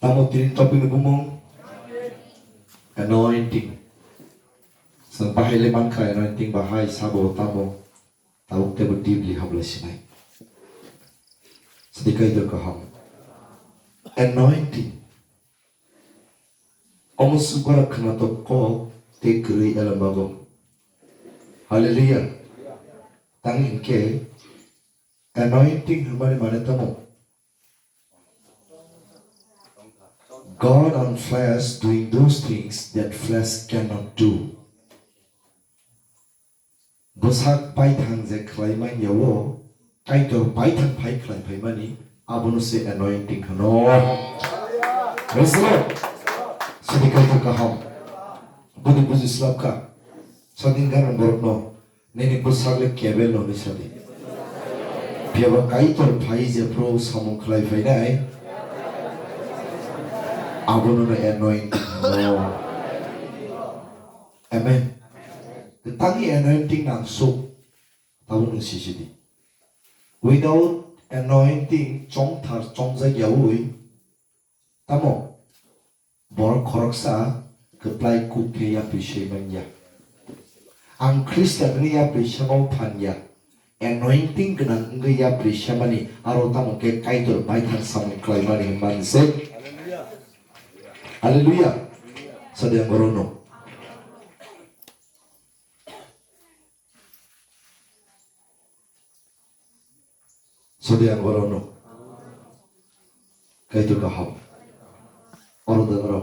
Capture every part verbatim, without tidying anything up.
Tamo tini topic ni bumung anointing. Chwng bahai le mankha anointing bahai sabo tamo tabuk tebo deeply hablai sinai. Sadi kaitor kaham. Anointing. Omo sukara khwnatok kok tei kwrwi elem bago. Hallelujah. Tang hinkhe anointing hwnmani mane tamo? God on flesh doing those things that flesh cannot do. Bwsak baithang je khlai man ya o, Kaitor baithang phai khlai phai mani, abono se anointing hwno. Praise the Lord. Sadi Kaitor kaham. Budi buji slap kha. Sadi gana borok no. Nini bwsak le kebel no ni sadi. Phiya ba Kaitor phai je pro samung khlai phainai. Abono no anointing hwno. Amen. Tangni anointing nang suk. Tabo nung sisidi. Without anointing chongthar chongjak yaui. Tamo? Borok khoroksa kwplai kuk khe yapri soi man ya. Ang Khristian wngwi yapri sema phan ya. Anointing gwnang wngwi yapri semani aro tamo khe Kaitor baithang samung khlai mani hwnmani se. Hallelujah. Sadi ang orono. Sodi ang orono. Kaitor kaham. Oro da oro.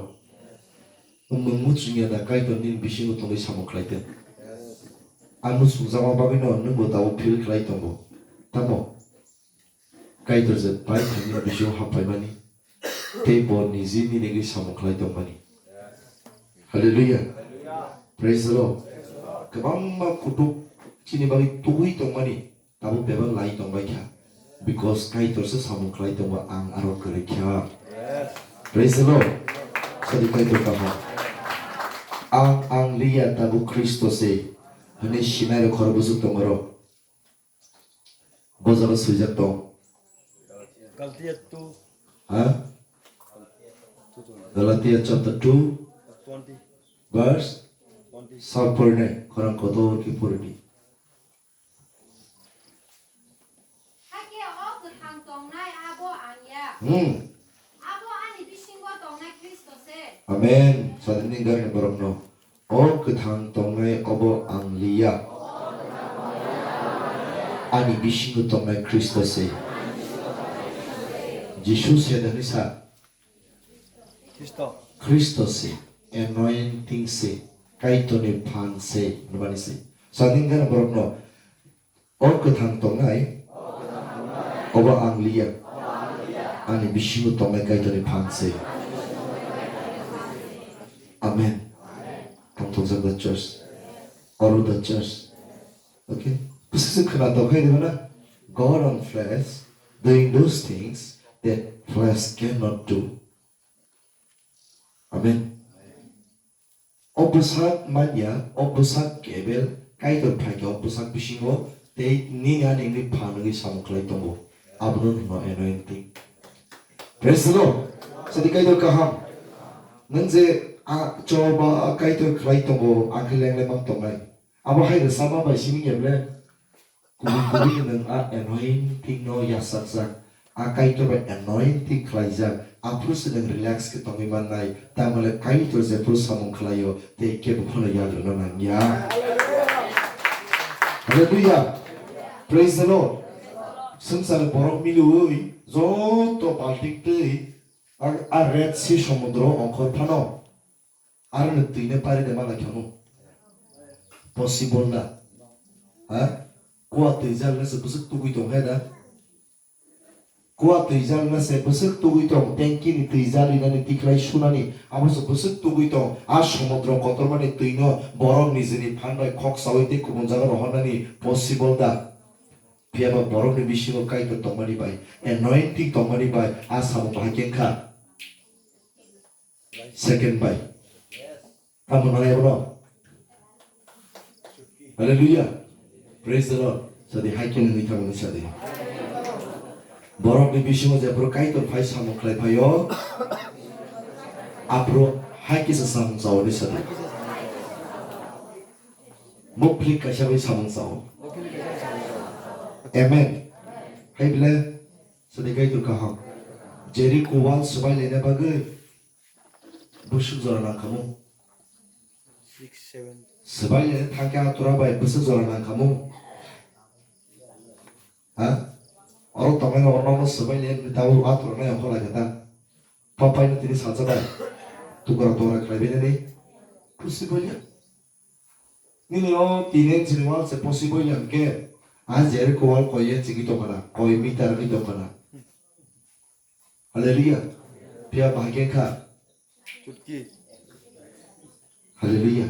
Umung muchungya da Kaitor nini bisingo tongwi samung khlai tong. Ang muchungjama bagwino nwngbo tabuk feel khlai tongo. Tamo? Kaitor je bai thangni bisingo haphaimani. Tei bo niji nini gwi samung khlai tongmani. Hallelujah. Praise the Lord. Kwbangma kutuk chini bagwi tugwi tongmani, tabuk bebak lai tongbai kha. Because Kaitor se samung khlai tongo, ang aro kwrwi kha. Praise the Lord. Sadi Kaitor kaham. Ang, ang liya, tabuk Khristo se. Hwnwi sinai rok khoro bwswk tongo rok. Bo jaga swijak tong. Galatia two. Ha? Galatia chapter two, twenty. Verse twenty. Sal porne, khorang kotor ki porni. Hakhe o kwthang tongnai abo ang ya. Hmm. Abo ani bisingo tongnai Khristo se. Amen. Sadini gari borok no. O kwthang tongnai obo ang liya. Ani bisingo tongnai Khristo se. Jisu se dani sa. Khristo. Khristo se. Anointing se. Kaitorni phan se. Nubani se. Sadin gana borokno. O kwthang tongnai, obo ang liya, ani bisingo tongnai Kaitorni phan se. Amen. Tongthokjak da church. Oro da church. Okay? Bwswk se khwna tongkhe rw na? God on flesh, doing those things that flesh cannot do. Amen. O bwsak manya, o bwsak kebel, Kaitor phaikha o bwsak bisingo, tei nini ani wngwi phan wngwi samung khlai tongo. Abono hwno anointing. Praise the Lord. Sadi Kaitor kaham. Nwng je a choba Kaitor khlai tongo, ang khe lenglai mang tongnai. Abo hai rwchapma bai simi khe ble. Kubui kubui khe nwng a anointing no yachakjak, a Kaitor bai anointing khlaijak, aphuru se nwng relax khe tongwi mannai, tamole Kaitor jephuru samung khlaio, tei kebo phano yagrwna nangya. Hallelujah. Praise the Lord. Swngchar borok miliwi joto baltik twi a, a Red Sea somudro ongkhor phano. Aroni twino pari de ma naikhamu? Possible da? Ha? Kua twi jalna se bwswk tugwi tong hai da? Kua twi jalna se bwswk tugwi tong, tanki ni twi jalinani, tikhlai sunani, abo se bwswk tugwi tong. A somudro kotormani twino borok nijini phan bai khok sawi tei kubun jaga rohornani possible da? Phiya ba borokni bisingo Kaitor tongmani bai, anointing tongmani bai, a samung bahai khe wngkha. Second bai. Tamo nanai bono? Hallelujah. Praise the Lord. Sadi hai khe nini tamo sadi. Borok ni bisingo je borok Kaitor phai samung khlai phaio. Aphuru hai kisa samung chao ni sadi. Mukphlik kaisa bai samung chao. Amen. Hai bile sadi Kaitor kaham. Jeriko wall swbai lena bagwi busuk jora nangkhamu. Swbai lena thangkhe atura bai busuk jora nangkhamu. Ha? Oro tongnai rok nono swbai le wngwi tabuk athorok nai ongkha lai khe ta. Papai no tini salsa bai. Tukra tora khlai bai nani. Possible ya. Nini o tini inch ni wall se possible ya hwnkhe. A Jeriko wall koi inch ni tongkha na, koi meter ni tongkha na. Hallelujah. Phiya bahai khe kha. Chutki. Hallelujah.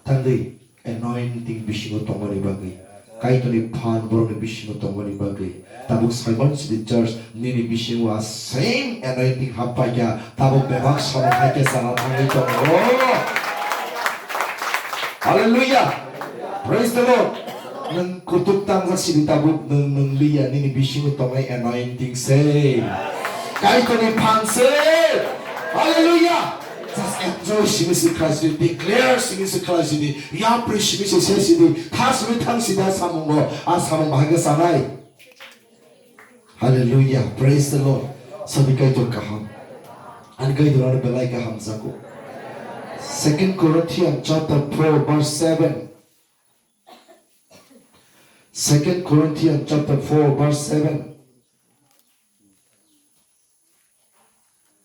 Tangwi anointing bisingo tongmani bagwi. Kaitorni phan borokni bisingo tongmani bagwi. Tabuk Simon City Church nini bisingo a same anointing happaikha. Tabuk bebak samung haikhe sana thangwi tongo. Hallelujah. Praise the Lord. Nwng kutuk tangjak sidi tabuk nwng, nwng liya nini bisingo tongnai anointing se. Kaitorni phan se. Hallelujah. Just enjoy simi se khlai sidi, declare simi se khlai sidi, yapri simi se se sidi, thas simi thang sidi a samungo, a samung bahai khe sanai. Hallelujah. Praise the Lord. Sadi Kaitor kaham. Ani Kaitor ano belai kaham jago. Second Corinthians chapter four verse seven. Second Corinthians chapter four verse seven.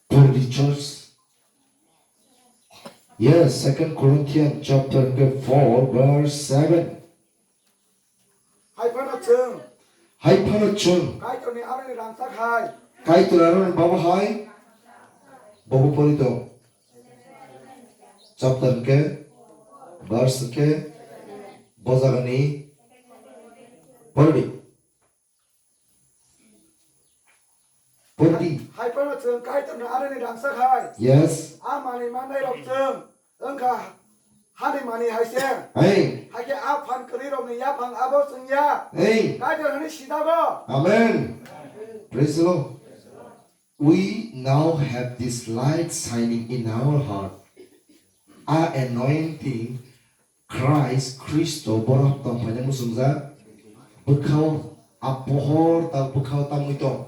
For the church. Yes, Second Corinthians chapter four verse seven. Hai phano chwng. Hai phano chwng. Kaitorni aroni rangchak hai. Kaitor aroni babo hai. Bobo pori tong. Chapter ke, verse ke, bojagani, pori. Pori. Hai phano chwng Kaitorni aroni rangchak hai. Yes. A manwi mannai rok chwng. Wngkha hani manwi hai se. Hey. Hakhe a phan kwrwi rokni yaphang abo chwng ya. Hey. Kaitor hwnwi sijago. Amen. Praise the Lord. We now have this light shining in our heart. A anointing Christ, Khristo borok tongphaina muchungjak. Bwkhao a pohor ta bwkhao tamwi tong.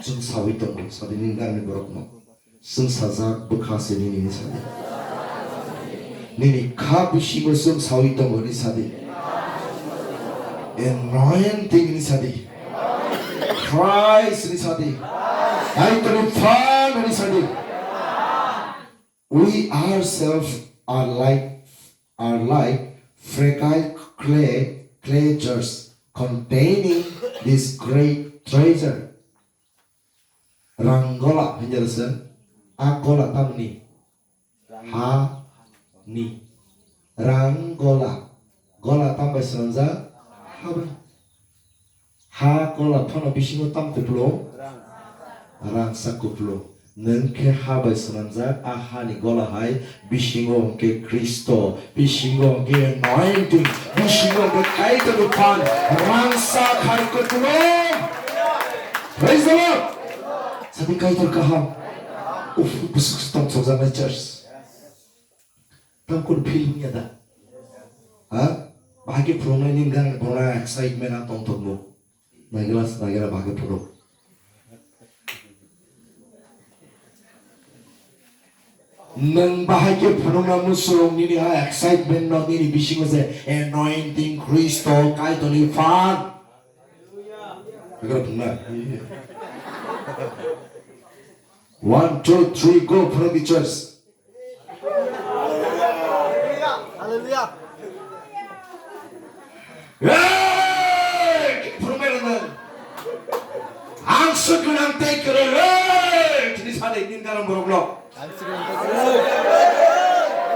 Chwng sawi tongo, sadi nini gani borokno. Chwng sajak bwkha se nini, nini sadi. Nini kha bisingo chwng sawi tongo, nini sadi. Anointing, nini sadi. Christ, nini sadi. Kaitorni phan, nini sadi. We ourselves are like, are like fragile clay, clay jars containing this great treasure. Rang gola hinjal se, a gola tamni, ha ni. Rang gola, gola tam bai swnamjak, ha bai. Ha gola phano bisingo tam kupulung, rangsa kupulung. Nwng khe ha bai swnamjak, a ha ni gola hai bisingo hwnkhe Khristo, bisingo hwnkhe anointing, bisingo hwnkhe Kaitorni phan, rangsa khai kupulung. Praise the Lord. Sadi Kaitor kaham. Uf, bwswk tong chokjaknai church. Tang kun feel wngya da? Ha? Bahai khe phunuknai nini gana borok excitement a tongthokno. Naigwla se naigwla bahai khe phunuk. Nwng bahai khe phunukna muchung nini a excitement no nini bisingo se anointing Khristo Kaitorni phan. Naigwla phunukna. One, two, three, go, phunuk di church. Hallelujah. Hey! Phunukmai rwno. Ang swk gwnang tei kwrwi, hey! Tini sadi nini garam borok no. Ang swk gwnang tei kwrwi.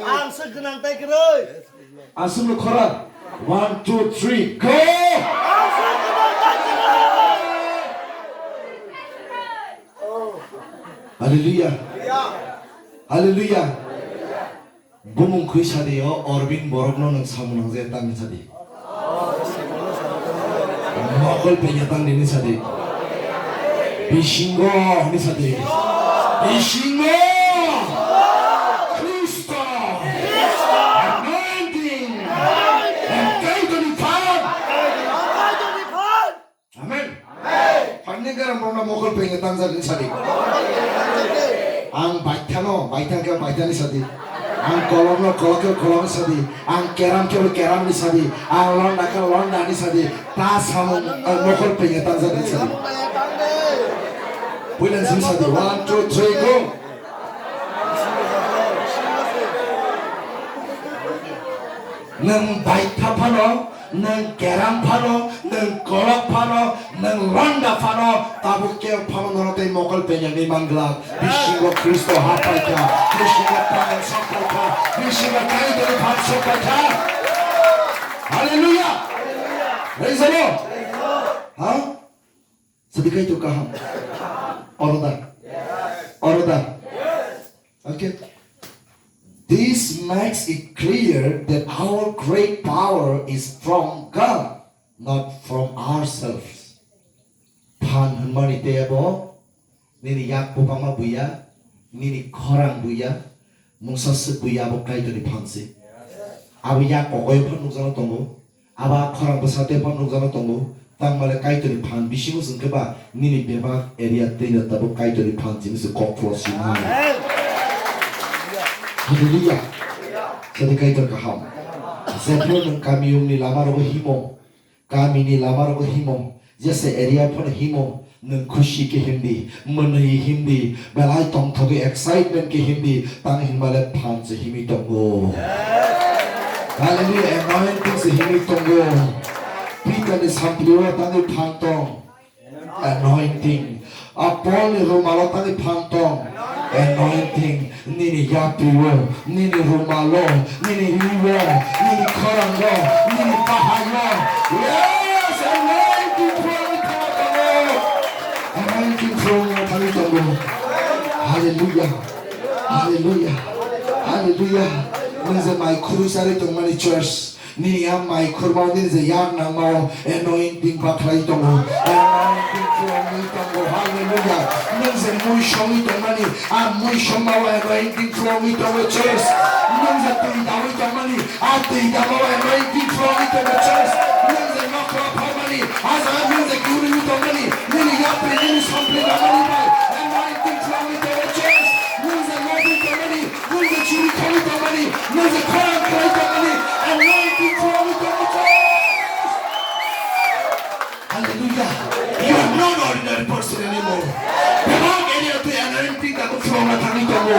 Ang swk gwnang tei kwrwi. Aswk no khora. One, two, three, go! Hallelujah. Hallelujah. Bumung khwi sadi o Orbin borok no nwng samung nang je tang sadi. Mokol penya tang nini sadi. Bisingo hwnwi sadi. Bisingo Khristo anointing and Kaitorni phan. Amen. Phanni garam rona mokol pengya tangjak hwnwi sadi. Ang baithano, baitha khe baithani sadi. Ang kolokno kolok khe kolokni sadi. Ang keram khe keramni sadi. Ang londa khe londani sadi. Ta samung, eh, mokol pengya tangjak hwnwi sadi. Puilan sini sadi. One, two, three, go. Nwng baitha phano, nwng keram phano, nwng kolok phano, nwng londa phano, tabuk khe phano nono tei mokol penyani manglak. Bisingo Khristo hapaikha, bisingo phan sopaikha, bisingo Kaitorni phan sopaikha. Hallelujah! Praise the Lord! Ha? Sadi Kaitor kaham. Oroda. Oroda. Okay. This makes it clear that our great power is from God, not from ourselves. Phan hwnmani tei abo nini yak bupama buya, nini khorang buya, mungsa swk buya abo Kaitorni phan se. Abo yak kokoyo phan nukjano tongo. Abo khorang bwsa tei phan nukjano tongo. Tangmale Kaitorni phan bisingo chwng khe ba nini bebak area tei no tabuk Kaitorni phan chini se kok phuro sima. Hallelujah. Sadi Kaitor kaham. Jephru nwng kamiyungni lama rogo himo, kamini lama rogo himo, jesa area phano himo, nwng khusi khe himdi, mwnwi himdi, belai tongthogwi excitement khe himdi, tang hinmale phan se himwi tongo. Hallelujah, anointing se himwi tongo. Peter ni samplio tangwi phan tong. Anointing. A Paul ni rumalo tangwi phan tong. Anointing. Nini yaprio, nini rumalo, nini riwo, nini khorango, nini bahayo. Yes, anointing flow thangwi tongo. Anointing flow thangwi tongo. Hallelujah. Hallelujah. Hallelujah. Nwng je mai khurwi charwi tongmani church. Nini a mai khurma nini je yak nangma o anointing bakhlai tongo. Anointing phwrwngwi tongo. Hallelujah. Nwng je mui songwi tongmani, a mui songma o anointing phwrwngwi tongo church. Nwng je twi dawi tongmani, a twi dama o anointing phwrwngwi tongo church. Nwng je nokla pharmani, a jaga nwng je kiui tongmani, nini yapri, nini sampli namani bai anointing phwrwngwi tongo church. Nwng je nokwi tongmani, nwng je chini thangwi tongmani, nwng je khorang khlai tongmani, anointing phwrwngwi tongo church. Hallelujah. You are not ordinary person anymore. Bebak area twi anointing ka phwrwngna thangwi tongo.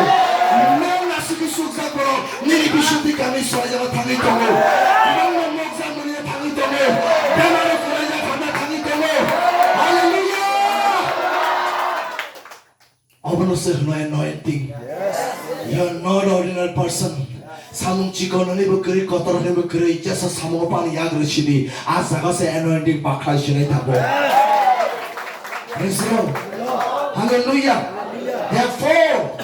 Nwng nasiki sukjak borok, nini bisingtwi kami swlaijak thangwi tongo. Nwng nwng mokjak mani thangwi tongo. Bemar kwlaijak hamna thangwi tongo. Hallelujah. Obono se hwnwi anointing. You are not ordinary person. Samung chikon hwnwi bo kwrwi, kotor hwnwi bo kwrwi, jesa samungo pani yagrwi sidi. A jaga se anointing bakhlai sinai thango. Praise the Lord. Hallelujah. Therefore,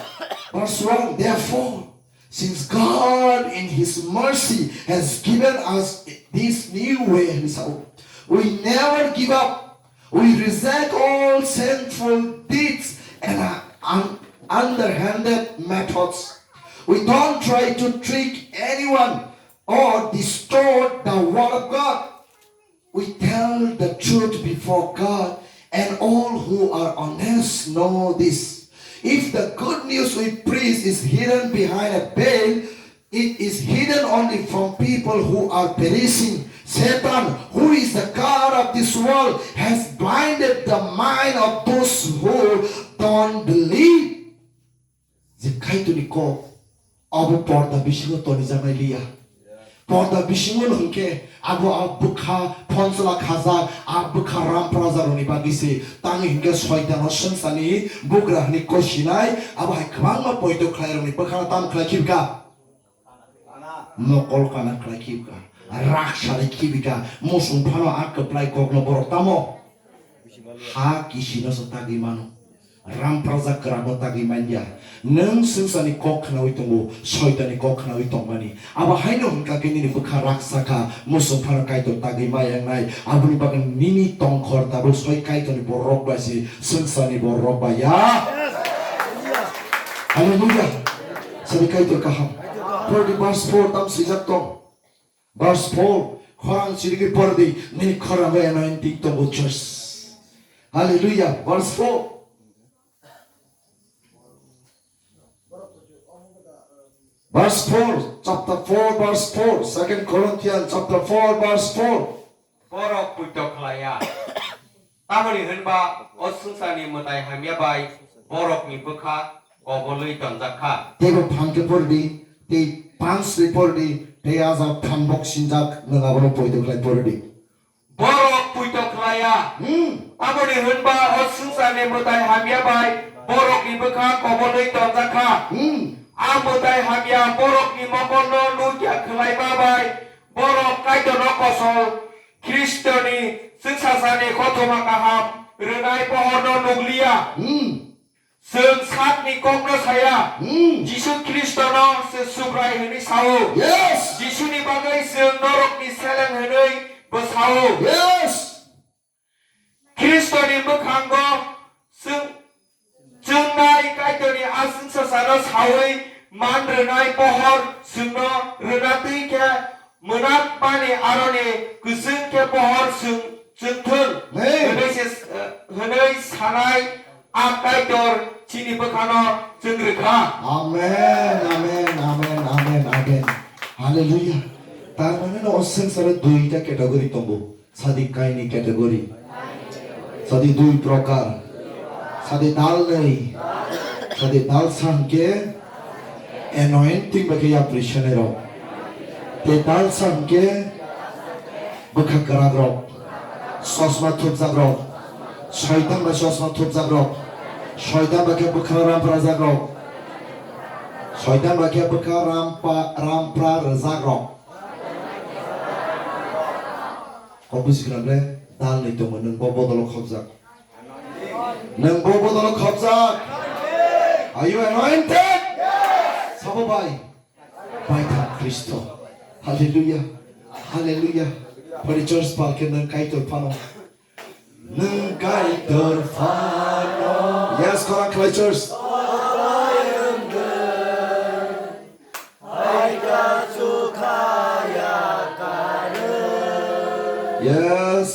verse one, therefore, since God in His mercy has given us this new way, we never give up. We reject all sinful deeds and uh, un- underhanded methods. We don't try to trick anyone or distort the word of God. We tell the truth before God, and all who are honest know this. If the good news we preach is hidden behind a veil, it is hidden only from people who are perishing. Satan, who is the god of this world, has blinded the mind of those who don't believe. Je Kaitorni kok abo porda bisingo tonijaknai liya. Porda bisingo hwnkhe abo a bwkha phonsla khajak, a bwkha ram praja rokni bagwi se. Tangwi hwnkhe soitano swngcharni bugra hwnwi kosinai, abo hai kwbangma poito khlairokni bwkhano tamo khlai khibika. Mokol kana khlai khibika, rak sari khibika, musung phano a kwplai kokno borok tamo ha kisino se tagwi mano. Ram prajak kwrangno tagwi manya. Nwng swngcharni kok khnaui tongo, soitanni kok khnaui tongmani. Abo haino hwnkha khe nini bwkha raksa kha, muchung phano Kaitor tagwi maya wngnai. Aboni bagwi nini tongkhor tabuk soi Kaitorni borok bai se, swngcharni borok bai ya. Hallelujah. Sadi Kaitor kaham. Pordi verse four tam swijak tong. Verse four, khorang chirigwi pordi, nini khorango anointing tongo church. Hallelujah. Verse four. Verse four, chapter four, verse four, Second Corinthians chapter four, verse four. Borok puito khlaiya. Tamoni hwnba o swngcharni mwtai hamya bai borokni bwkha kobolwi tonjak kha. Teibo phang khe pordi, tei pansri pordi, tei aja phanbok sinjak nwng abono poito khlai pordi. Borok puito khlaiya. Hmm. Tamoni hwnba o swngcharni mwtai hamya bai borokni bwkha kobolwi tonjak kha. Hmm. A mwtai hamya borokni mokolno nukya khlaima bai borok Kaitorno kosol Khristoni chwngsachani kothoma kaham rwnai pohorno nukliya. Hmm. Chwng sakni kokno saya. Hmm. Jisu Khristono se Subrai hwnwi sao. Yes. Jisuni bagwi chwng norokni seleng hwnwi bo sao. Yes. Khristoni mwkhango chwng chwngnai Kaitorni a chwngsachano saui man rwnai pohor chwngno rwna twi khe mwnakmani aroni kwchwng khe pohor chwng chwngthwng. Hey. Hwnwi se, hwnwi sanai a Kaitor chini bwkhano chwng rwkha. Amen, amen, amen, amen, amen. Hallelujah. Tar mane no o swngcharo duita category tongo. Sadi kaini category. Sadi dui prokar. Sadi dal nei. Sadi dal sangke anointing bake yapri senero. Te dal sangke bwkha kwrak rok. Sosma thupjak rok. Soitan bai sosma thupjak rok. Soitan bai khe bwkha ram prajak rok. Soitan bai khe bwkha ram pa, ram pra rwjak rok. Kok bisi khna ble dal ni tongo, nwng bo bodolo khopjak. Nwng bo bodolo khopjak. Are you anointed? Sabo bai. Bai tha Khristo. Hallelujah. Hallelujah. Pari church pal khe nwng Kaitor phano. Nwng Kaitor phano. Yes, khorang khlai church. Yes.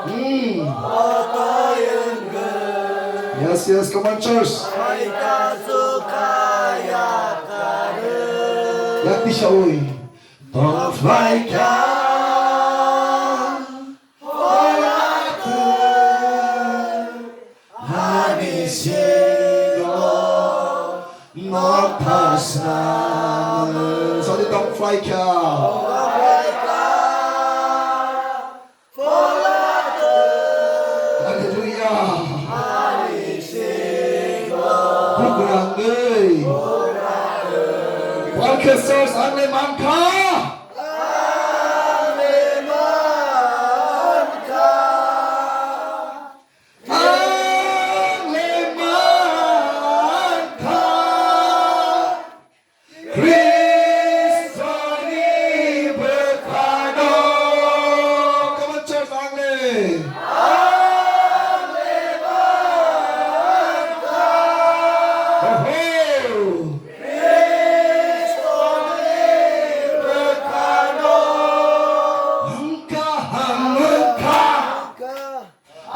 Mm. Yes, yes, come on, church. Yak tisa oi. Tong phlai kha. Ani siro nok phasna. Sadi tong phlai kha. Hallelujah. Bugrang oi. Orchestras ang le man kha. Ang le man kha Khristoni bwkhano. Come on, church, ang le. Ang le man kha. Oho. Khristoni bwkhano. Ang kaham wngkha.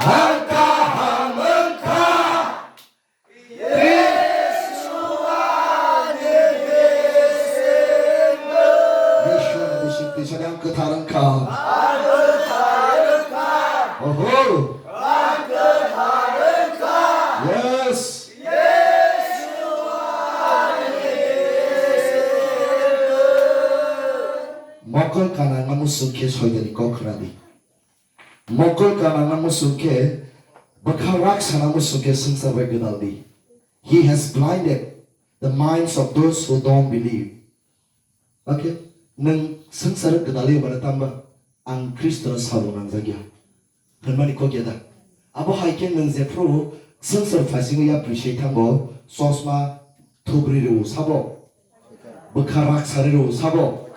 Ang kaham wngkha. Yeshua ni bising twi sadi ang kwthar wngkha. Oho. Yes. Mokol kanangma muchung khe soitani kok khna di. Mokol kanangma muchung khe, bwkha rak sana muchung khe swngchar bai gwdal di. He has blinded the minds of those who don't believe. Okay? Nwng swngchar gwdalwi mano tamba ang Khristono sabo nangjak ya. Hwnmani kok ya da? Abo hai khe nwng jephru swngchar phaisingwi yapri sai thango, chosma thubri rw sabo, bwkha rak sari rw sabo,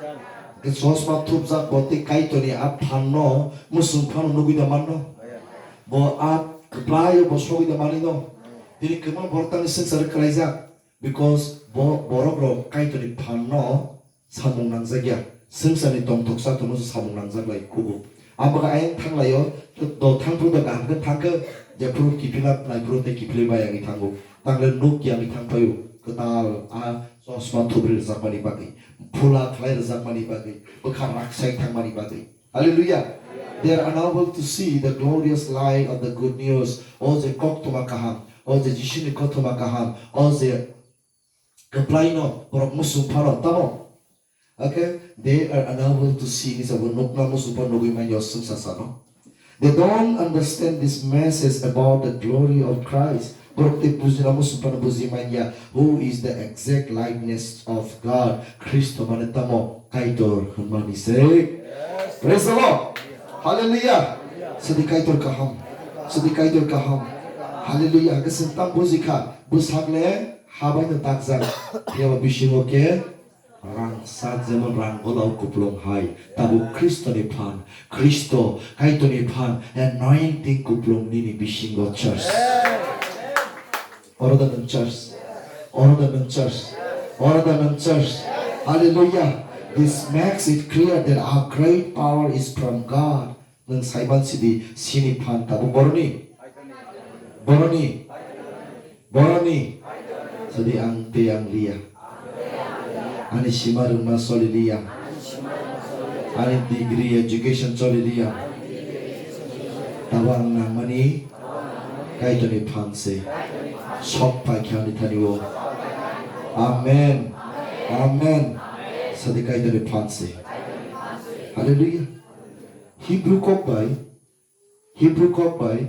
khe chosma thupjak bo tei Kaitorni a phanno mwswng phano nugwi da manno. Bo a kwplaio bo sogwi da manwi no. Tini kwbang borok tangni swngchar kwlaijak, because bo borok rok Kaitorni phanno samung nangjak ya, swngcharni tongthoksa tongma se samung nangjak lai kubu. Ang bwkha ayang thang laio, do thang phuru do kaham khe thang khe, jephuru kiphilna nai phuru tei kiphilwi bai yangwi thango. Tangle nuk yangwi thang phaio, kwtal a chosma thubri rwjakmani bagwi, phula khlai rwjakmani bagwi, bwkha rak sai thangmani bagwi. Hallelujah. They are unable to see the glorious light of the good news. O je koktwma kaham, o je Jisuni koktwma kaham, o je kwplaino borok muchung phano tamo. Okay, they are unable to see, hinwi sabo nukna muchung phano nugwi manya o swngchar sano. They don't understand this message about the glory of Christ. Borok tei bujina muchung phano buji manya, who is the exact likeness of God. Khristo mane tamo Kaitor hwnmani se. Praise the Lord. Hallelujah. Sadi Kaitor kaham. Sadi Kaitor kaham. Hallelujah. Hake sing tam buji kha. Bwsak le habai no takjak. Phiya ba bisingo khe rang sat jemon rang golao kuplung hai. Tabuk Khristo ni phan. Khristo Kaitor ni phan. Anointing kuplung nini bisingo church. Oro da nwng church. Oro da nwng church. Oro da nwng church. Hallelujah. This makes it clear that our great power is from God. Nwng saiman sidi sini phan tabuk boroni. Boroni. Boroni. Sadi ang tei ang liya. Ani sima rwngma choli liya. Ani degree education choli liya. Tabo ang nangmani Kaitorni phan se. Sok pai khe ani thani o. Amen. Amen. Sadi Kaitorni phan se. Hallelujah. Hebrew kok bai, Hebrew kok bai,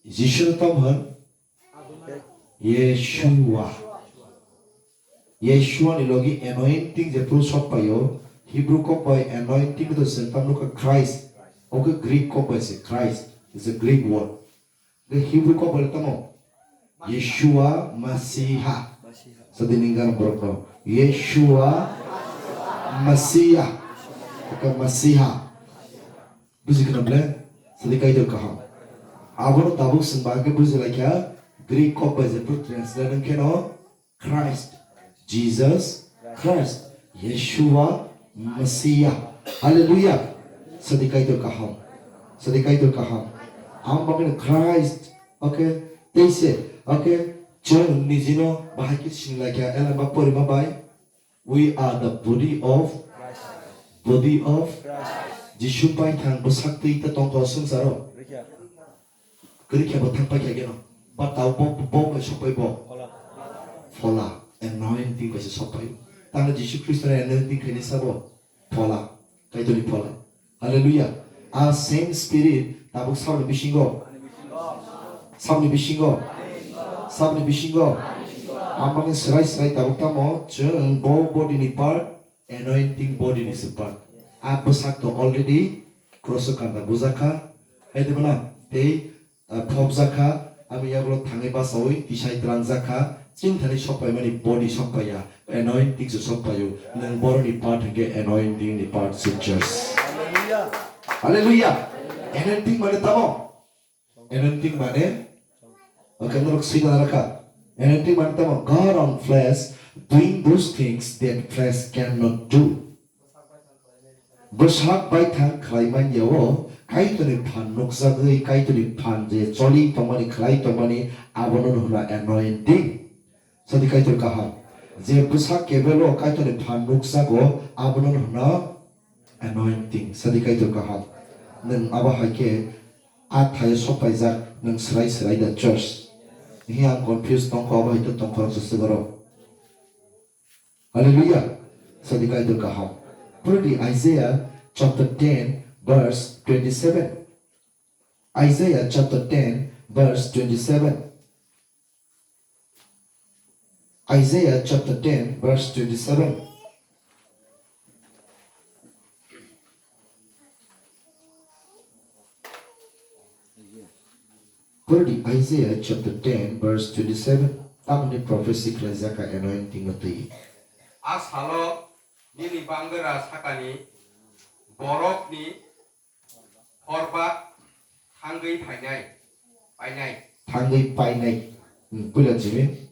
Jisu no tamo hwn? Yeshua. Yeshua ni logi anointing je phuru sok paio, Hebrew kok bai anointing to se tam nukha Christ. Oke Greek kok bai se Christ is a Greek word. The Hebrew kok bai tamo? Yeshua Masiha. Sadi ninggan borok no. Yeshua Masiha. Oke Masiha. Buji khna ble? Sadi Kaitor kaham. Abono tabuk swng ba hwnkhe buji laikha, Greek kok bai je phuru translate wngkhe no Christ, Jesus Christ, Yeshua Messiah. Hallelujah. Sadi Kaitor kaham. Sadi Kaitor kaham. Ang bagwino Christ. Okay. Teise. Okay. Chwng nijino bahai khe sini laikha, elamba porima bai. We are the body of, body of Jisu pai thang bwsak twi ta tongkha o swngcharo. Kwrwi khe bo thang pai kha geno. Ba tao bo, bo, bo bai sok pai bo. Phola, anointing bai se sok pai. Tamo Jisu Khristo ni anointing khaini sabo. Phola, Kaitorni phola. Hallelujah. A same spirit tabuk saboni bisingo. Saboni bisingo. Saboni bisingo. Amoni srai srai tabuk tamo chwng bo body ni part, anointing body ni se part. A bwsak to already cross o kanda bujakha. Hai de bana tei ah, phobjakha, ami yagulo thangwi bachaui tisai twlangjakha, chini thani sokpaimani body sokpaiya, anointing se sokpaio, nwng boroni part hwnkhe anointing ni part se church. Hallelujah. Anointing mane tamo? Anointing mane, okay, norok swina rakha. Anointing mane tamo? God on flesh, doing those things that flesh cannot do. Bwsak baithang khlai man ya o, Kaitorni phan nukjagwi, Kaitorni phan je choli tongmani, khlai tongmani, abono hwnna anointing. Sadi Kaitor kaham. Je bwsak kebelo Kaitorni phan nukjago, abono hwnna anointing. Sadi Kaitor kaham. Nwng abo hai khe a thaio sokpaijak, nwng swrai swrai da church. Hiya ang confused tongkha, abo hai khe tongkhorok se swgaro. Hallelujah. Sadi Kaitor kaham. Purdi Isaiah chapter ten verse twenty-seven. Isaiah chapter ten verse twenty-seven. Isaiah chapter ten verse twenty-seven. Purdi Isaiah chapter ten verse twenty-seven. Tamni prophecy khlaijak kha anointing no twi. A salo nini bangra sakani borokni horba thangwi phainai, painai. Thangwi painai. Hmm, puila chini.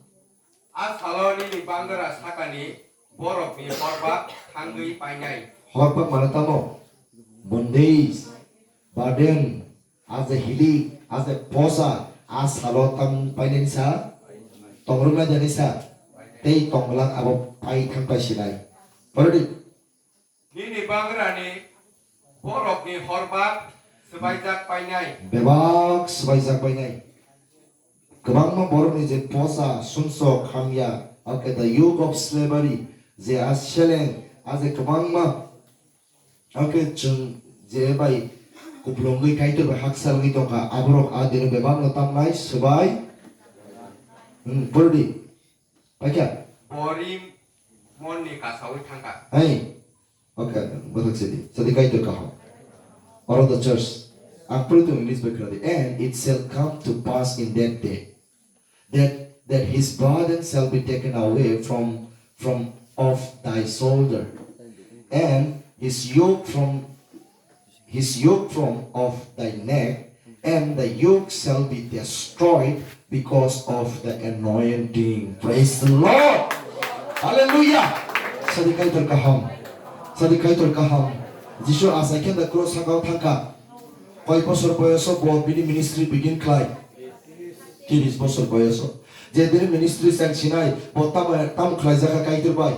A salo nini bangra sakani borokni horba thangwi painai. Horba mane tamo? Bondage, burden, aje hili, aje posa, a salo tam painani sa, tongrok na jani sa, tei tongla abo pai thang pai sinai. Already. Nini bangrani borokni horba swbaijak painai. Bebak swbaijak painai. Kwbangma borokni je posa, sumsok, hamya, okay, the yoke of slavery, je a seleng, a je kwbangma, okay, chwng je bai kuplungwi Kaitor bai haksa wngwi tongkha, aborok a dino bebakno tamnai swbai, hmm, purdi, paikha? Borim monni kasawi thangkha. Hai, okay, bothak sidi, sadi Kaitor kaham. All of the church, ang purito English bai khwnadi. And it shall come to pass in that day that, that his burden shall be taken away from, from off thy shoulder, and his yoke from, his yoke from off thy neck, and the yoke shall be destroyed because of the anointing. Praise the Lord. Hallelujah. Sadi Kaitor kaham. Sadi Kaitor kaham. Jisu asai khe da cross sakao thangkha. Koi bosor boyoso bo bini ministry begin khlai? Tiris bosor boyoso. Je bini ministry chang sinai, bo tamo, tamo khlaijak kha Kaitor bai?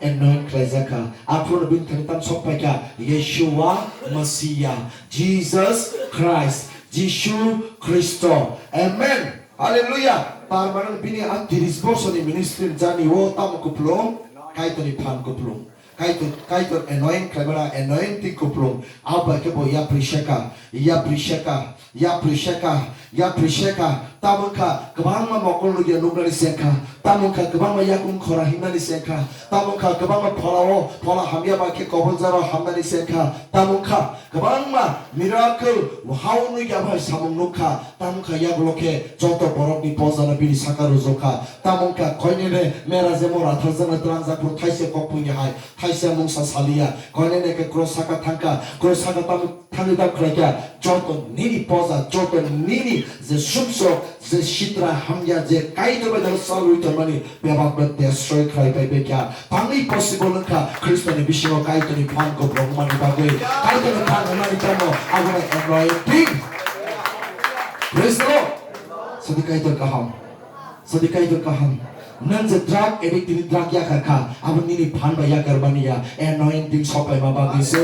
Anoint khlaijak kha. Aphuru bini thani tam sok paikha, Yeshua Messiah, Jesus Christ, Jisu Khristo. Amen. Hallelujah. Tar mane bini a tiris bosorni ministry journey o tamo kuplung? Kaitorni phan kuplung. Kaitor, Kaitor anoint khlaimana, anointing kuplung. Abo bai khe bo yapri seka, yapri seka, yapri seka, yapri seka. Tamo wngkha kwbangma mokol rwgya nuknani sengkha. Tamo wngkha kwbangma yakung khora himnani sengkha. Tamo wngkha kwbangma pholao, phola hamya bai khe koboljarao hamnani sengkha. Tamo wngkha kwbangma miracle hao nukya bai samung nukha. Tamo wngkha yagulo khe joto borokni pojano bini saka rwjokha. Tamo wngkha koinene mera jemo ratharjaknai twlangjak phuru thaise kokpungni hai. Thaisa mungsa saliya, koinene khe cross saka thangkha, cross saka tam, thangwi tam khlaikha, joto nini poja, joto nini je sumsok, je sitra hamya, je Kaitor bai jalo salwi tongmani, bebakno destroy khlai pai baikha. Tangwi possible wngkha, Khristoni bisingo Kaitorni phan kuplung wngmani bagwi, Kaitorni phan wngmani tamo, abono anointing. Praise the Lord. Sadi Kaitor kaham. Sadi Kaitor kaham. Nang je drug addict, tini drug yakar kha, abo nini phan bai yakar mani ya, anointing sok paima bagwi se.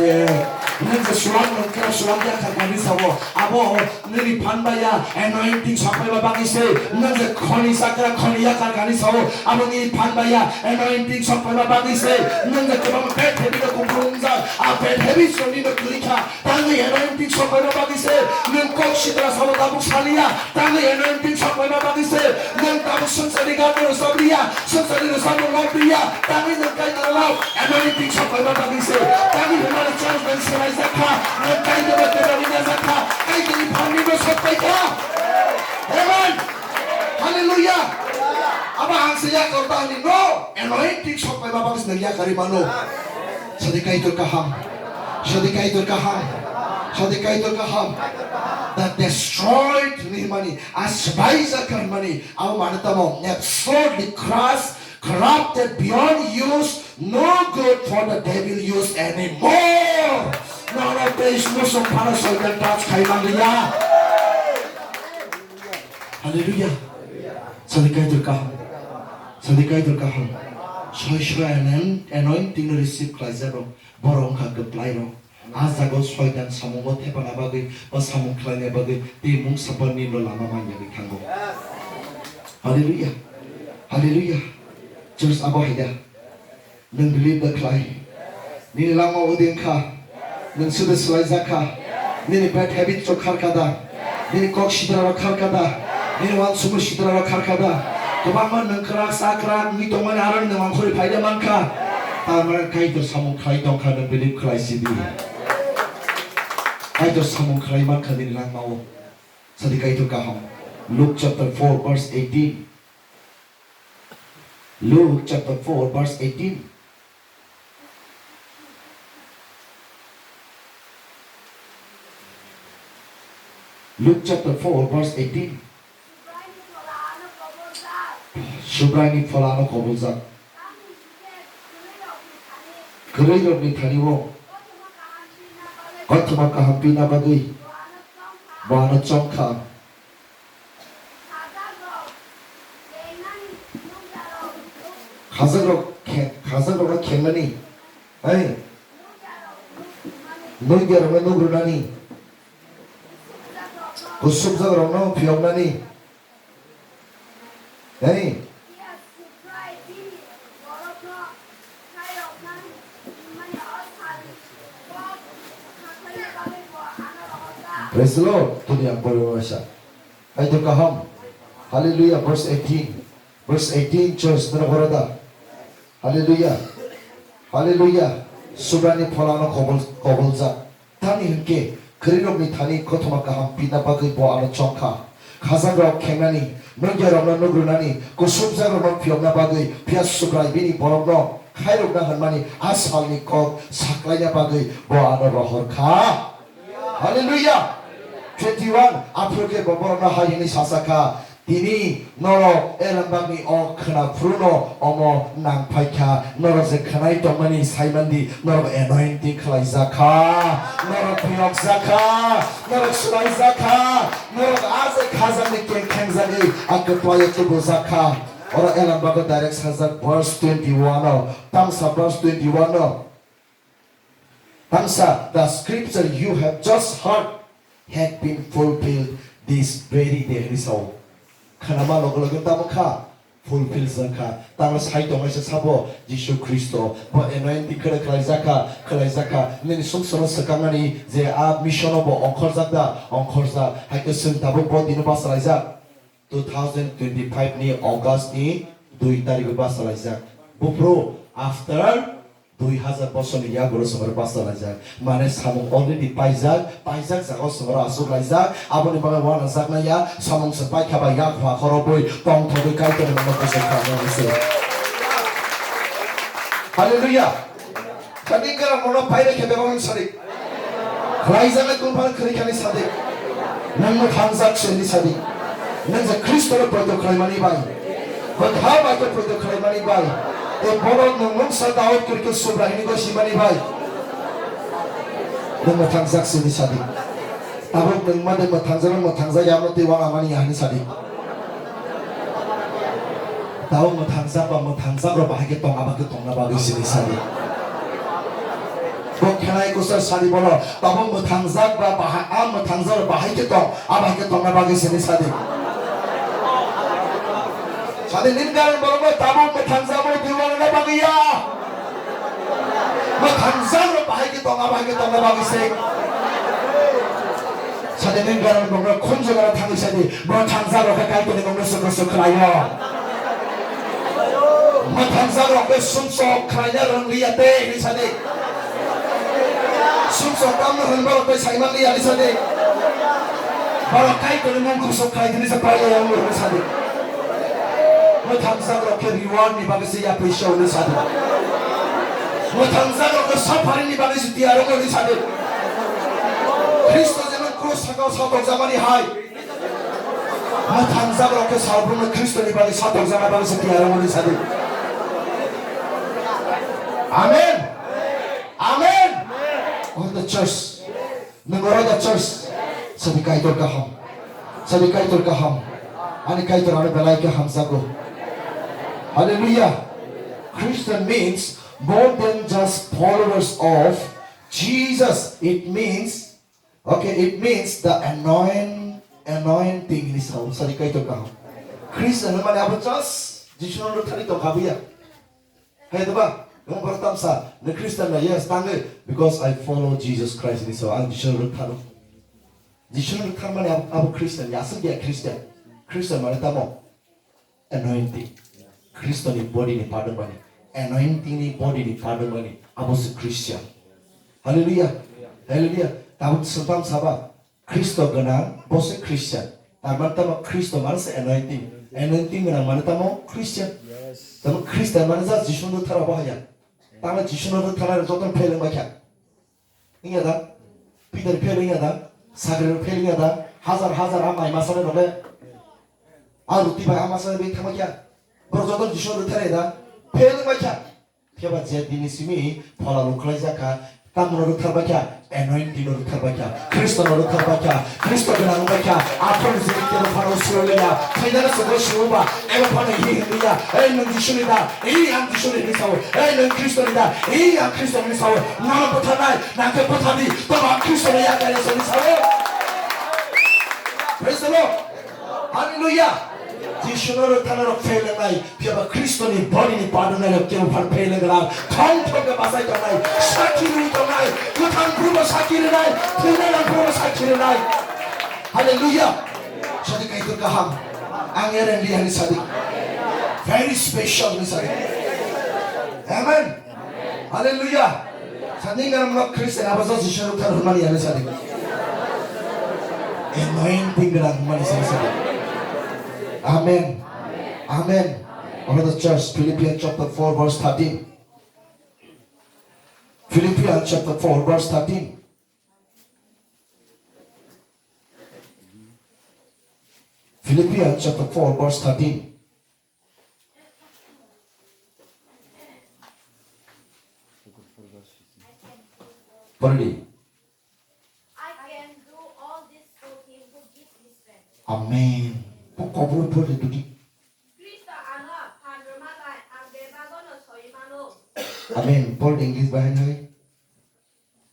Nang je suang nang kra suang yakar kani sao, abo nini phan bai ya, anointing sok paima bagwi se. Nang je khoni sakra khoni yakar kani sao, abo nini phan bai ya, anointing sok paima bagwi se. Nang je kwbang bad habit o kuphur wngjak, a bad habit rok nini kwrwi kha. Tangwi anointing sok paima bagwi se, nwng kok sitra salo tabuk saliya. Tangwi anointing sok paima bagwi se, nwng tabuk swngcharni gana rwchap liya, swngcharni rwchapmung lab liya. Tangwi nwng Kaitor lab, anointing sok paima bagwi se. Tangwi hwnmani church nwng swlaijak kha, nwng Kaitor bai kwrwngwi najak kha, Kaitorni phan nino sok pai kha. Amen. Hallelujah. Abo ang se yakar ta hwnwi, no. Anointing sok paima bagwi se nwng yakarwi mano. Sadi Kaitor kaham. Sadi Kaitor kaham. Sadi Kaitor kaham. That destroyed hwnwi hwnmani, a swbaijak kha hwnmani, abo mane tamo, absolutely crushed, corrupted beyond use, no good for the devil use anymore. Nono tei musuk phano Soitan touch khai manliya. Hallelujah. Sadi Kaitor kaham. Sadi Kaitor kaham. Soi soi anoint-, anointing no receive khlaijak rok. Borok wngkha kwplai rok. A jaga o Soitan samungo thepana bagwi ba samung khlaina bagwi tei mungsa panni no lama manya bai thango. Hallelujah. Hallelujah. Church abo hai da. Nwng believe da khlai. Nini langma udi wngkha. Nwng sudu swlaijak kha. Nini bad habit rok khar kha da? Nini kok sitra rok khar kha da? Nini uansukmung sitra rok khar kha da? Kwbangma nwng kwrak cha kwrak wngwi tongmani aro nwng mangkhorwi phaida mankha. Tamani Kaitor samung khlai tongkha, nwng believe khlai sidi. Kaitor samung khlai mankha nini langma o. Sadi Kaitor kaham. Luke chapter four, verse eighteen. Luke chapter four, verse eighteen. Luke chapter four, verse eighteen. Subraini phola ano koboljak. Kwrwirokni thani o kothoma kaham pina bagwi bo ano chongkha. Khajakrok khe-, khajakrokno khengnani, hai, nungjarokno nugrwnani, kusupjakrokno phiyoknani, hai, Praise the Lord. Tini ang poribo waisa. Kaitor kaham. Hallelujah. Verse eighteen. Verse eighteen, church, nang horo da? Hallelujah. Hallelujah. Subraini pholano kobol, koboljak. Tamni hwnkhe, kwrwirokni thani kothoma kaham pina bagwi bo ano chongkha. Khajakrok khengnani, nungjarokno nugrwnani, kusupjakrokno phiyokna bagwi, phiya Subrai bini borokno khairokna hwnmani a salni kok saklaina bagwi bo ano rohorkha. Hallelujah! Twenty-one, aphuru khe bo borokno hai hwnwi sachakha, "Tini norok Elambakni o khwna phuruno omo nang phaikha, norok je khwnai tongmani saimandi, norok anointing khlaijak kha, norok phiyokjak kha, norok swlaijak kha, norok a je khajakni keng khengjagwi a kwplaio tubujak kha." Oro Elambago direct sajak verse twenty-one o, tamsa verse twenty-one o. Tamsa, "The scripture you have just heard had been fulfilled this very day," hwnwi sao. Khnama loge loge tamo kha, fulfill wngkha. Tamo sai tongnaisa sabo Jisu Khristo, bo anointing khe khlaijak kha, khlaijak kha. Nini sumsokno swkangmani je a mission o bo ongkhorjak da, ongkhorjak. Hai khe chwng tabuk bo dino bachalaijak. Two thousand twenty-five ni August ni dui tarikh o bachalaijak. Buphuru after dui hazar bosorni yagulo chwng oro bachalaijak. Mane samung already paijak, paijak jaga o chwng oro achuk laijak. Aboni bagwi uanajaknai ya, samung se paikha bai yak hua khorobwi tongthogwi Kaitorni mungno kuchuk kha hwnwi se. Hallelujah! Khani gana mono paire khe bebak ni sadi. Khlaijak le tungphang khri khani sadi. Nang mwthangjak se ni sadi. Nang je Khristo no poito khlaimani bai. Bwkha bai khe poito khlaimani bai. Tei borok nang mungsa Daud kiri khe Subra hini goi simani bai. Nang mwthangjak se ni sadi. Tabuk nang ma de mwthangjak no mwthangjak ya no tei wang amani ya hini sadi. Tao mwthangjak ba mwthangjak rok bahai khe tong, abo khe tongna bagwi sini sadi. Bo khenai kusa sadi bono, tabo mwthangjak ba bahai, a mwthangjak rok bahai khe tong, abo hai khe tongna bagwi sini sadi. Sadi nini gari borok bai tabo mwthangjak bai diwa rwna bagwi ya. Mwthangjak rok bahai khe tong, abo hai khe tongna bagwi se. Sadi nini gari borok khunju gana thangwi sadi. Mwthangjak rok khe Kaitorni mungno swkang swk khlaio. Mwthangjak rok khe sumsok khlaina rwngliya tei hwnwi sadi. Sumsok tamno hwnwi borok tei saimanliya hwnwi sadi. Borok Kaitorni mung kusuk khlai hwnwi se pailaiya wngwi hwnwi sadi. Mwthangjak rok khe reward ni bagwi se yapri se hwnwi sadi. Mwthangjak rok khe suffering ni bagwi se tiyar wngwi hwnwi sadi. Khristo jemon krus sakao satokjakmani hai. Mwthangjak rok khe salbrumno Khristoni bagwi satokjakna bagwi se tiyar wngwi sadi. Amen. Amen. All the church. Nwng oro the church. Sadi Kaitor kaham. Sadi Kaitor kaham. Ani Kaitor ano belai khe hamjago. Hallelujah. Christian means more than just followers of Jesus. It means Okay, it means the anoint, anointing hwnwi sao, sadi Kaitor kaham. Christian hwnmani abo just Jisuno rwktharwi tongkha buya. Hai doba, nwng borok tamsa, nwng Christian na, yes, tangwi, because I follow Jesus Christ hwnwi sao, ang Jisuno rwktharo. Jisuno rwktharmani abo, abo Christian, ya, aswk ya Christian. Christian mane tamo? Anointing. Khristoni body ni part wngmani. Anointing ni body ni part wngmani. Abo se Christian. Hallelujah. Hallelujah. Tabuk swkang saba Khristo gwnang bo se Christian. Tamani tamo Khristo mane se anointing. Anointing gwnang mane tamo Christian. Yes. Tamo Christian mane ja Jisu no thara bahaya. Tamo Jisu no thara joto fail wngbaikha. Wngya da? Peter fail wngya da? Sakri rok fail wngya da? Hazar hazar a mai masani rok le. A ruti bai a masani bai thangbaikha. Borok joto Jisu no thara da? Fail wngbaikha. Phiya ba je bini simi phola rwkhlai jak kha, tamo no rwktharbai kha, anointing no rwktharbai kha, Khristo no rwktharbai kha, Khristo gwnang wngbai kha, aphuru ni simi tebo phano sroi liya, phainani sogwi sroi ba, ebo phano hi hwnwi ya, ei nwng Jisu ni da, ei ang Jisu ni hwnwi sao, ei nwng Khristo ni da, ei ang Khristo ni hwnwi sao, nono bwtharnai, nang khe bwthardi, tobo ang Khristo ni yakari hwnwi sao. Praise the Lord. Hallelujah. Jisu no rwktharnai rok fail wngnai. Phiya ba Khristo ni body ni padonai rok kebo phan phaile gwnang. Thong thong khe bachai tongnai, sakhi rwi tongnai, kwthang phuru bo sakhi rwnai, thwina nang phuru bo sakhi rwnai. Hallelujah. Sadi Kaitor kaham. Ang eren di hani sadi. Very special ni sadi. Amen. Hallelujah. Sadi ngaram nok Christian abo Jisu rok thar hwnmani hani sadi. Anointing gwnang hwnmani sadi sadi. Amen. Amen. Over the church, Philippians chapter four, verse thirteen. Philippians chapter four, verse thirteen. Philippians chapter four, verse thirteen. Pori di. I can do all this through him who gives me strength. Amen. Bo kobor pori di. Kristo ano phan rwma bai ang bebak no soi mano. Amen. Pori di English bai hai.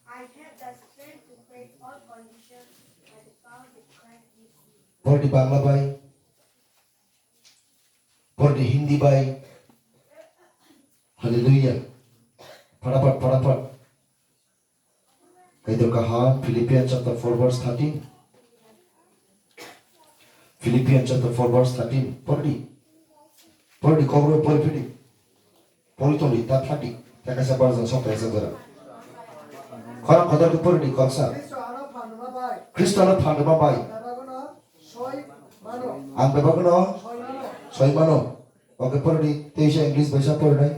I have the strength to face all conditions by the power that Christ gives me. Pori di Bangla bai. Pori di Hindi bai. Hallelujah. Phataphot, phataphot. Kaitor kaham, Philippians chapter four verse thirteen. Philippians chapter four verse thirteen. Pori di. Pori di, kobor pori phidi. Pori tong di, ta thak di. Ta kaisa bar jang sok ta kaisa jora. Khorang kotor khe pori di, khoroksa. Kristo ano phan rwma bai. Kristo ano phan rwma bai. Bebak no soi mano. Ang bebak no soi mano. Soi mano. Okay, pori di. Teisa English bai sa pori nai.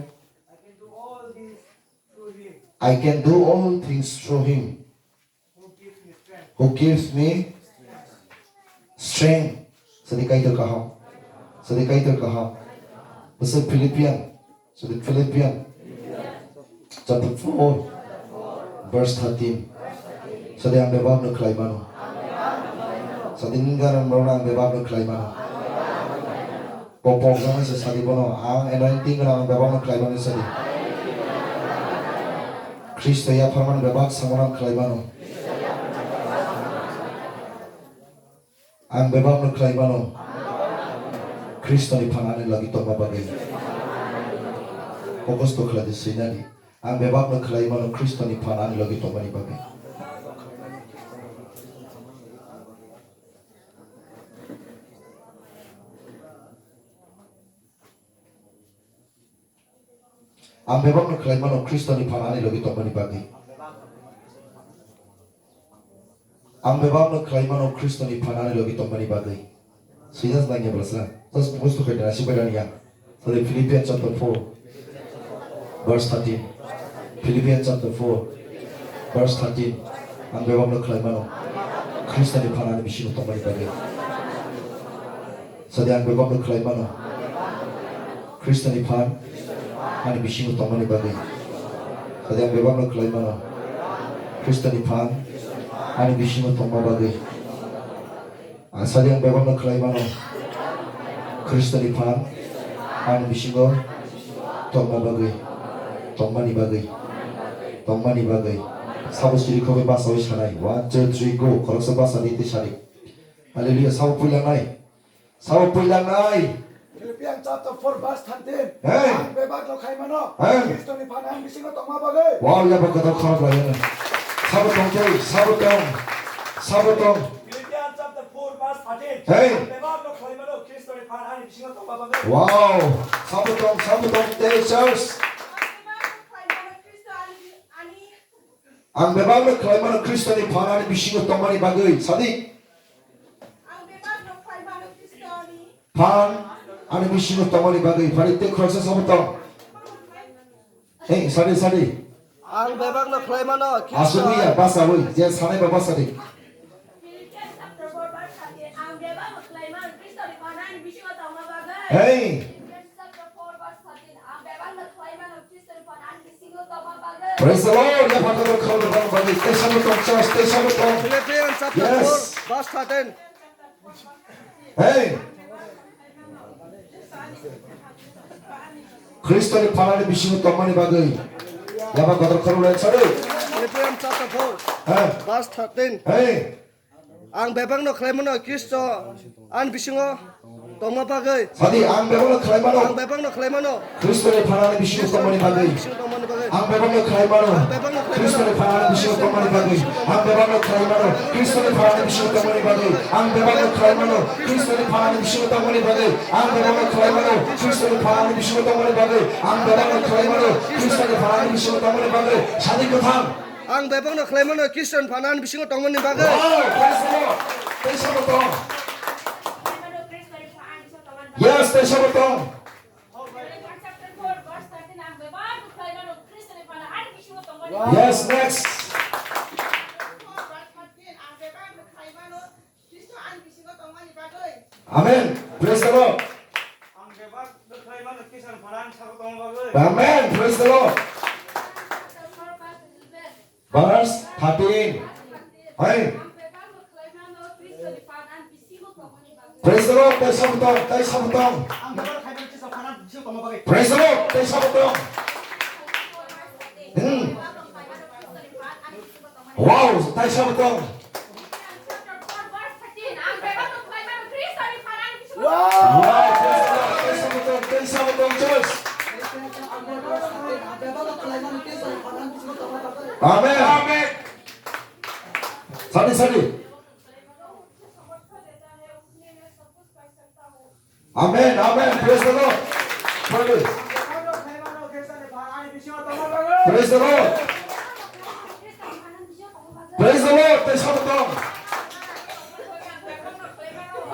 I can do all things through him who gives me strength. Sadi Kaitor kaham. Sadi Kaitor kaham. Bwswk Philippian. Sadi Philippian. Chapter four. Verse thirteen. Sadi ang bebak no khlai mano. Sadi nini gana ang bebak no khlai mano. Bo pokjaknai se sadi bono, ang anointing gwnang, ang bebak no khlai mano sadi. Khristo yapharmani bebak samano ang khlai mano. Ang bebak no khlai mano. Khristo ni phan ani logi tongma bagwi. Kokosto khlai di, swinani. Ang bebak no khlai mano Khristo ni phan ani logi tongmani bagwi. Ang bebak no khlai mano Khristo ni phan ani logi tongmani bagwi. Ang bebak no khlai mano Khristo ni phan ani logi tongmani bagwi. Sidas nangya bwsa. Tas mukhus to khaina si bai rani ya. Sadi Philippians chapter four, verse thirteen. Philippians chapter four, verse thirteen. Ang bebak no khlai mano Khristo ni phan ani bisingo tongmani bagwi. Sadi ang bebak no khlai mano Khristo ni phan ani bisingo tongmani bagwi. Sadi ang bebak no khlai mano Khristo ni phan ani bisingo tongma bagwi. Ang sadi ang bebak no khlai mano Khristo ni phan ani bisingo tongma bagwi, tongmani bagwi, tongmani bagwi. Sabo siri khogwi basawi sanai. One, two, three, go. Khoroksa basa di tei sadi. Hallelujah. Sabo puilangnai. Sabo puilangnai. Philippians chapter four verse thirteen. Hey. Ang bebak no khlai mano. Hey. Khristo ni phan ani bisingo tongma bagwi. Wow, ya ba kotor khorok lai ya. Sabo tong tei, sabo tong. Sabo tong. Philippians chapter four verse thirteen. Hey. Ang bebak no khlai mano Khristo ni phan ani bisingo tongma bagwi. Wow. Sabo tong, sabo tong tei church. Ang bebak no khlai mano Khristo ni phan ani bisingo tongmani bagwi. Sadi. Ang bebak no Phan ani bisingo tongmani bagwi phari tei khoroksa sabo tong. Hey, sadi, sadi. Ang bebakno khlai mano, Kristo. Asugwi ya, basawi, je sanai ba basadi. Hey. Praise the Lord. Ya, phataro khawdar bang bagi. Tei sabo tong, church, tei sabo tong. Philippians chapter Yes. four, verse thirteen. Hey. Kristoni phanani bisingo tongmani bagwi. Yaba kotor khorok lai sadi. Philippians chapter four, Hey. verse thirteen. Hey. Ang bebakno khlai mano Kristo ani bisingo tongma bagwi. Sadi, ang bebakno khlai mano. Ang bebakno khlai mano. Kristoni phanani bisingo tongmani bagwi. Bisingo tongmani bagwi. Ang bebakno khlai mano. Ang bebakno khlai mano. Kristoni phanani bisingo tongmani bagwi. Ang bebakno khlai mano. Kristoni phanani bisingo tongmani bagwi. Ang bebakno khlai mano. Kristoni phanani bisingo tongmani bagwi. Ang bebakno khlai mano. Kristoni phanani bisingo tongmani bagwi. Ang bebakno khlai mano. Kristoni phanani bisingo tongmani bagwi. Sadi kwthang. Ang bebakno khlai mano Kristo ni phan ani bisingo tongmani bagwi. Wow, praise the Lord. Tei sabo tong. Yes, tei sabo tong. Yes, next. Amen. Praise the Lord. Ang bebak bwkhlai mano Kristo ni phan ani bisingo tongma bagwi. Amen. Praise the Lord. Verse thirteen. Hey. Praise the Lord. Tei sabo tong, tei sabo tong. Ang bebak khai mano Kristo ni phan ani bisingo tongma bagwi. Praise the Lord. Tei sabo tong. Hmm. Wow, tei sabo tong. Wow. Wow, praise the Lord. Tei sabo tong, tei sabo tong, church. Amen. Amen. Sadi, sadi. Amen, amen. Praise the Lord. Praise. Praise the Lord. Praise the Lord. Tei sabo tong.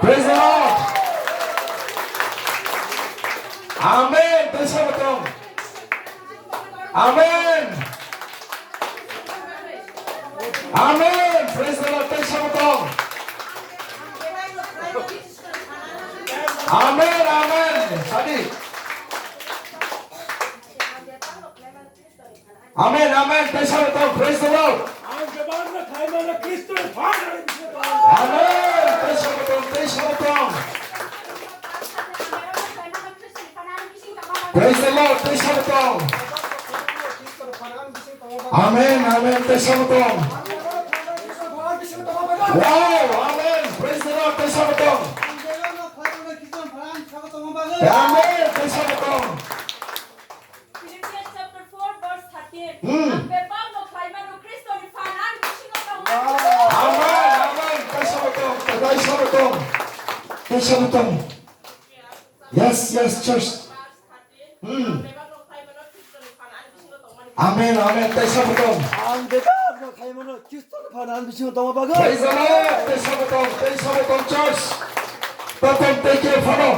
Praise the Lord. Amen. Tei sabo tong. Amen. Amen. Praise the Lord. Tei sabo tong. Amen, amen. Sadi. Amen, amen. Tei sabo tong. Praise the Lord. Ang bebak no khai mano Kristo ni phan ani bisingo tong. Amen. Tei sabo tong, tei sabo tong. Praise the Lord. Tei sabo tong. Amen, amen. Tei sabo tong. Wow, amen. Praise the Lord. Tei sabo tong. Amen. Tei sabo tong. Philippians chapter four, verse thirteen. Hmm. Ang bebak no khlai mano Kristo ni phan ani bisingo tongma bagwi. Amen, amen. Tei sabo tong. Tei sabo tong. Tei sabo tong. Yes, yes, church. Hmm. Amen, amen. Tei sabo tong. Ang bebak no khai mano Kristo ni phan ani bisingo tongma bagwi. Praise the Lord. Tei sabo tong, tei sabo tong, church. Totong tei ke phano.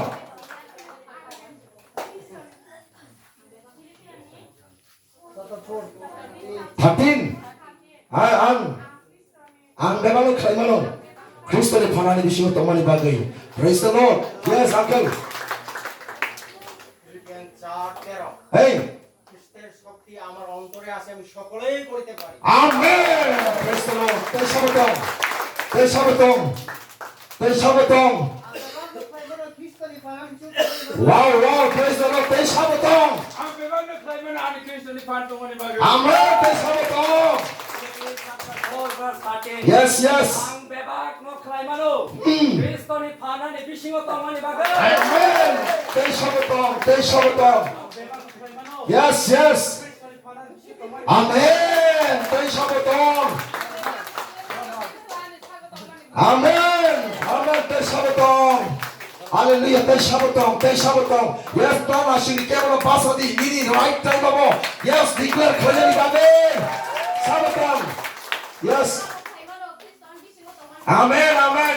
Thirteen. Ha, ang. Ang bebak no khlai mano. Kristo ni phan ani bisingo tongmani bagwi. Praise the Lord. Yes, uncle. ফিলিপিয়ান চার তেরো। Hey. খ্রিস্টের শক্তি আমার অন্তরে আছে, আমি সকলেই করিতে পারি। Amen. Praise the Lord. Tei sabo tong. Tei sabo tong. Tei sabo tong. Wow, wow, praise the Lord. Tei sabo tong. Ang bebak no khlai mano ani Kristo ni phan tongmani bagwi. Amen. Tei sabo tong. Philippians chapter four verse thirteen. Yes, yes. Ang bebak no khlai mano. Hmm. Kristo ni phan ani bisingo tongmani bagwi. Amen. Tei sabo tong. Tei sabo tong. Ang bebak no khlai mano. Yes, yes. Kristo ni phan ani Amen. Tei sabo tong. Amen. Amen. Tei sabo tong. Hallelujah. Tei sabo tong. Tei sabo tong. Yes, tong asini kebo basa di. Ini right time abo. Yes, declare khainani bagwi. Sabo tong. Yes. Amen, amen.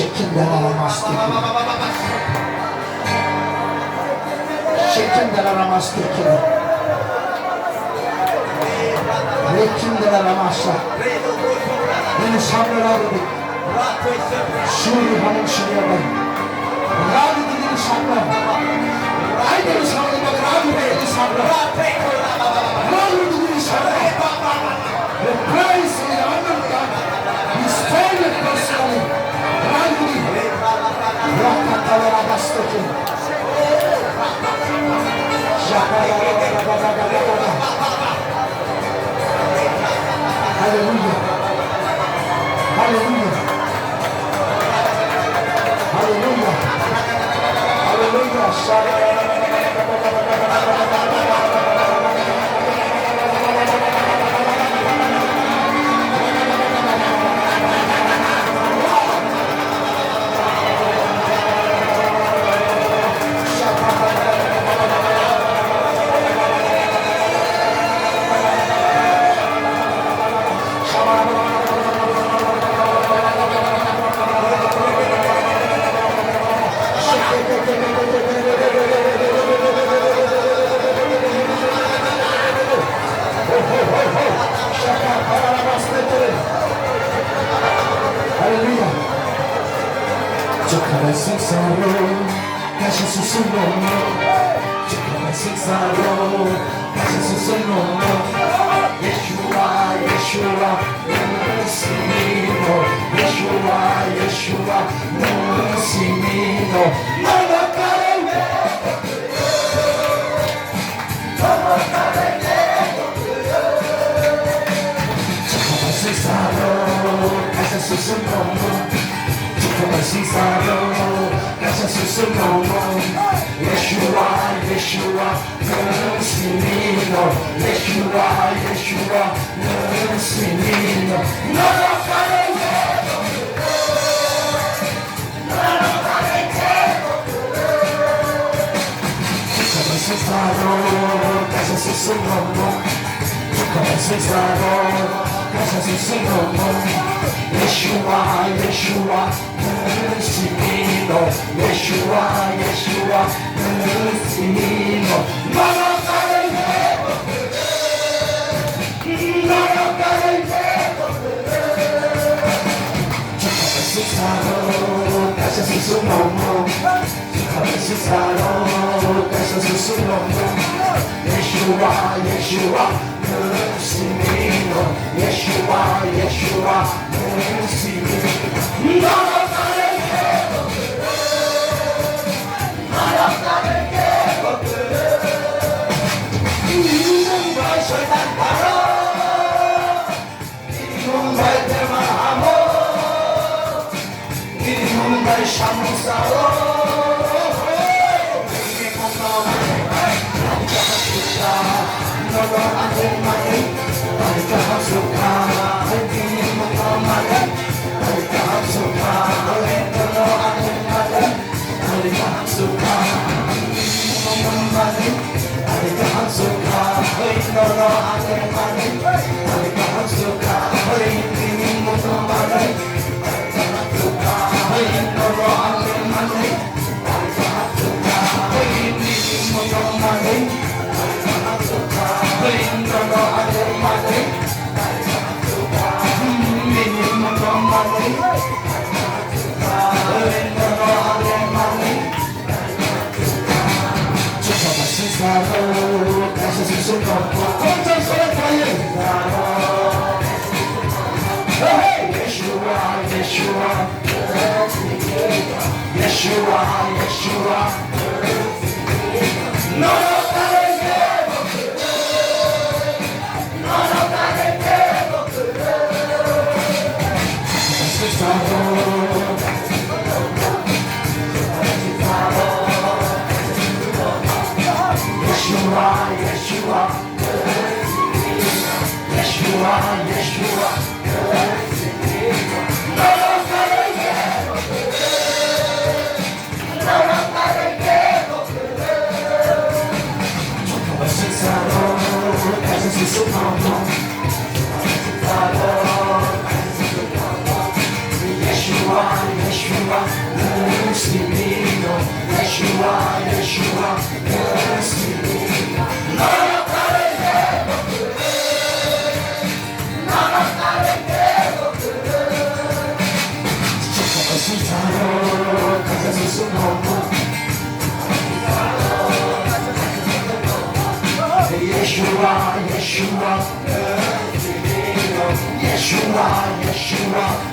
Shekin dala ramas tekin. Shekin dala ramas tekin. Rekin dala ramasa. Ini sampai lagi. Suri hamung suri apa? Lagi di ini sampai. Ayo, di sampai, lagi di ini sampai. Lagi di ini sampai. The praise in the honor of God is favored personally. Lagi di. Rakatawara bastokin. Hallelujah. Hallelujah. Hallelujah. Hallelujah. Hallelujah. Chukha bai sing saro, kaisa susu nono. Chukha bai sing saro, kaisa susu nono. Yeshua, Yeshua, nung simi no. Yeshua, Yeshua, nung simi no. Mama karang. Yeshua, Yeshua, nung simi no. Yeshua, Yeshua, nung simi no. Yeshua, Yeshua, Yeshua, Yeshua, Yeshua, Yeshua, Yeshua, Yeshua, Yeshua, Yeshua. Yeshua, Yeshua, Yeshua, Yeshua.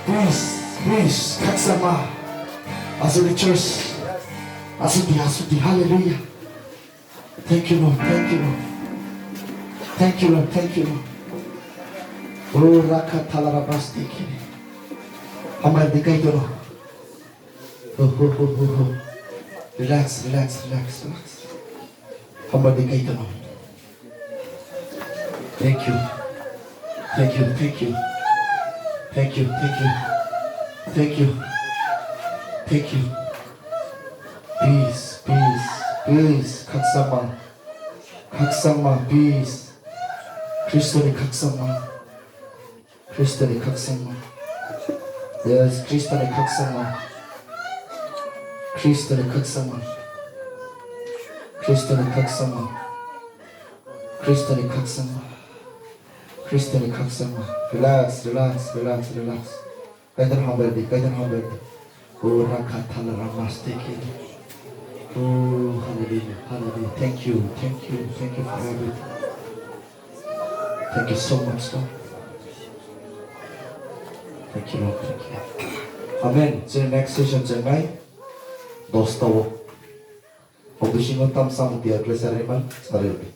Please, please, khaksa ma. Aswk church. Aswk di, aswk di. Hallelujah. Thank you, Lord. Thank you, Lord. Thank you, Lord. Thank you, Lord. Oh, rakha thalara basti kini. Hambai di kai toro. Ho, ho, ho, ho, ho. Relax, relax, relax, relax. Hambai di kai toro. Thank you. Thank you, thank you. Thank you, thank you. Thank you. Thank you. Peace, peace, peace. Khaksa ma. Khaksa ma, peace. Khristoni khaksa ma. Khristoni khaksa ma. Yes, Khristoni khaksa ma. Khristoni khaksa ma. Khristoni khaksa ma. Khristoni khaksa ma. Khristoni khaksa ma. Relax, relax, relax, relax. Kaitor hambai di, Kaitor hambai di. O rakha thalara maste kiri. Oh, hallelujah, hallelujah. Thank you, thank you, thank you for everything. Thank you so much, Lord. Thank you, Lord. Thank you. Amen. Chini next session chengnai dosta o. O bisingo tam samung tiyar khlai sarwi man, sarwi rwdi.